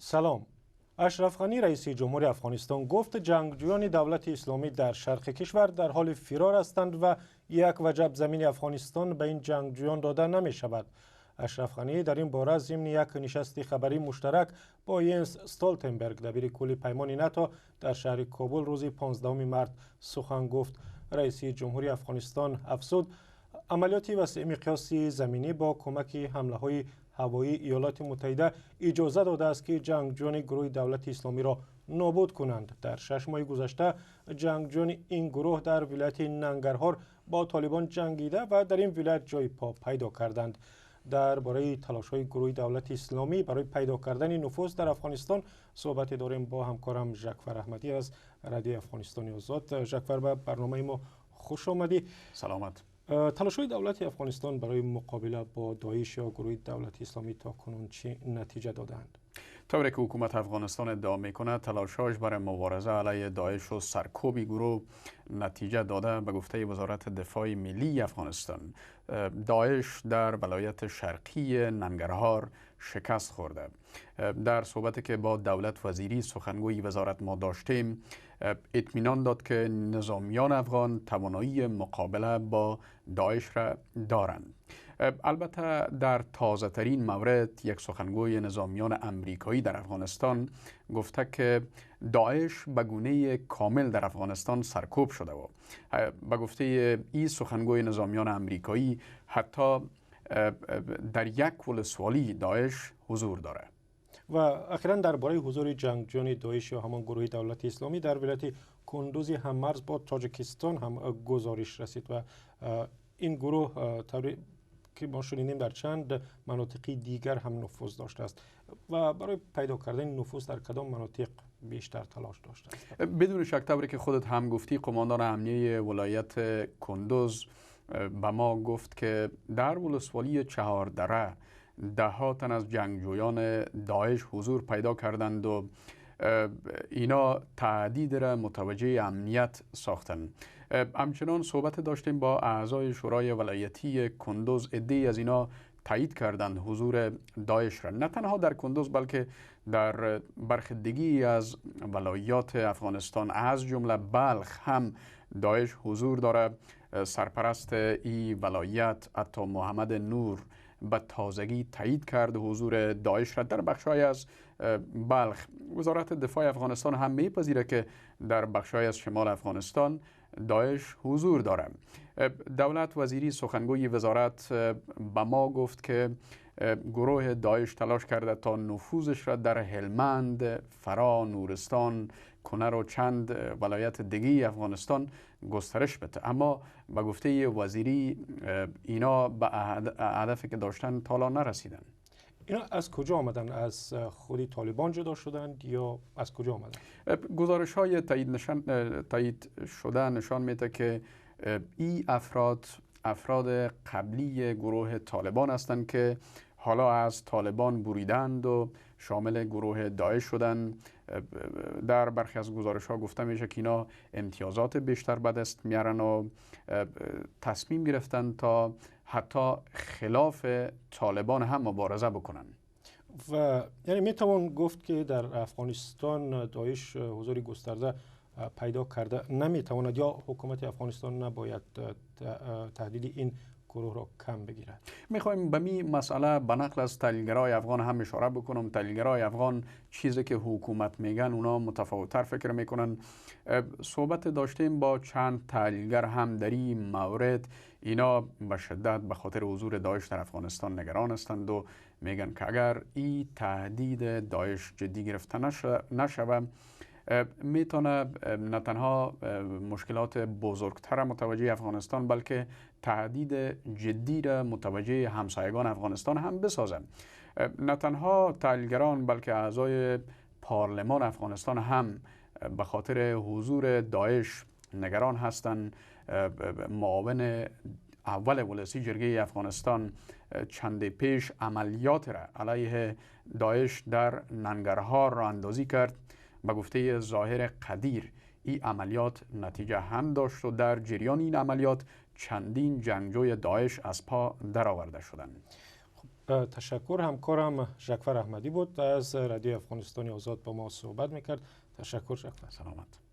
سلام. اشرف غنی، رئیس جمهور افغانستان، گفت جنگجویان دولت اسلامی در شرق کشور در حال فرار هستند و یک وجب زمین افغانستان به این جنگجویان داده نمی شود. اشرف غنی در این باره ضمن یک نشست خبری مشترک با ینس ستولتنبرگ، دبیر کل پیمان ناتو، در شهر کابل روز 15 مارت سخن گفت. رئیس جمهوری افغانستان افزود عملیات وسیع مقیاس زمینی با کمک حمله های هوایی ایالات متحده اجازه داده است که جنگجویان گروه دولت اسلامی را نابود کنند. در 6 ماه گذشته جنگجویان این گروه در ولایت ننگرهار با طالبان جنگیده و در این ولایت جای پا پیدا کردند. درباره تلاش های گروه دولت اسلامی برای پیدا کردن نفوذ در افغانستان صحبت داریم با همکارم ژکفر احمدی از رادیو افغانستان آزاد. ژکفر، به برنامه ما خوش آمدی. سلامت. تلاش های دولت افغانستان برای مقابله با داعش یا گروه دولت اسلامی تا کنون چه نتیجه دادند؟ طوری که حکومت افغانستان ادعا میکند، تلاشهاش برای مبارزه علیه داعش و سرکوب گروه نتیجه داده. به گفته وزارت دفاع ملی افغانستان، داعش در ولایت شرقی ننگرهار شکست خورده. در صحبتی که با دولت وزیری، سخنگوی وزارت ما داشتیم، اطمینان داد که نظامیان افغان توانایی مقابله با داعش را دارند. البته در تازه ترین مورد، یک سخنگوی نظامیان امریکایی در افغانستان گفته که داعش به گونه کامل در افغانستان سرکوب شده و به گفته این سخنگوی نظامیان امریکایی، حتی در یک ولسوالی داعش حضور داره. و اخیرا درباره حضور جنگجویان داعش یا همان گروه دولت اسلامی در ولایت کندوز هممرز با تاجیکستان هم گزارش رسید و این گروه که ما شنیدیم در چند مناطقی دیگر هم نفوذ داشته است و برای پیدا کردن نفوذ در کدام مناطق بیشتر تلاش داشته است؟ بدون شک، طوری که خودت هم گفتی، قماندان امنیه ولایت کندوز به ما گفت که در ولسوالی چهار دره ده ها تن از جنگجویان داعش حضور پیدا کردند و اینا تهدید را متوجه امنیت ساختن. همچنان صحبت داشتیم با اعضای شورای ولایتی کندوز، عده‌ای از اینا تایید کردند حضور داعش را، نه تنها در کندوز بلکه در برخی دیگی از ولایات افغانستان، از جمله بلخ هم داعش حضور داره. سرپرست ای ولایت، عطا محمد نور، به تازگی تایید کرد حضور داعش را در بخشای از بلخ. وزارت دفاع افغانستان هم میپذیره که در بخشای از شمال افغانستان داعش حضور داره. دولت وزیری، سخنگوی وزارت، به ما گفت که گروه داعش تلاش کرده تا نفوذش را در هلمند، فراه، نورستان، کنر و چند ولایت دیگه افغانستان گسترش بده، اما به گفته وزیری اینا به هدفی که داشتن تا حالا نرسیدن. اینا از کجا آمدن؟ از خودی طالبان جدا شدند یا از کجا آمدن؟ گزارش های تایید شده نشان میده که این افراد، افراد قبلی گروه طالبان هستند که حالا از طالبان بریدند و شامل گروه داعش شدند. در برخی از گزارش ها گفته میشه که اینا امتیازات بیشتر به دست میارن و تصمیم گرفتن تا حتی خلاف طالبان هم مبارزه بکنن. و یعنی میتوان گفت که در افغانستان داعش حضور گسترده پیدا کرده نمیتواند یا حکومت افغانستان نباید تهدید این گروه را کم بگیرد؟ میخوایم به می مسئله به نقل از تحلیلگرای افغان هم اشاره بکنم. تحلیلگرای افغان چیزی که حکومت میگن، اونا متفاوتتر فکر میکنن. صحبت داشتیم با چند تحلیلگر هم در این مورد. اینا به شدت به خاطر حضور داعش در افغانستان نگران هستند و میگن که اگر این تهدید داعش جدی گرفته نشود، میتونه نه تنها مشکلات بزرگتر متوجه افغانستان بلکه تهدید جدی را متوجه همسایگان افغانستان هم بسازه. نه تنها تحلیلگران بلکه اعضای پارلمان افغانستان هم به خاطر حضور داعش نگران هستند. معاون اول ولسی جرگه افغانستان چند پیش عملیات را علیه داعش در ننگرهار راه اندازی کرد. به گفته ظاهر قدیر، این عملیات نتیجه هم داشت و در جریان این عملیات چندین جنگجوی داعش از پا درآورده شدند. خب، تشکر. همکارم جعفر احمدی بود، از رادیو افغانستان آزاد با ما صحبت میکرد. تشکر جعفر. سلامت.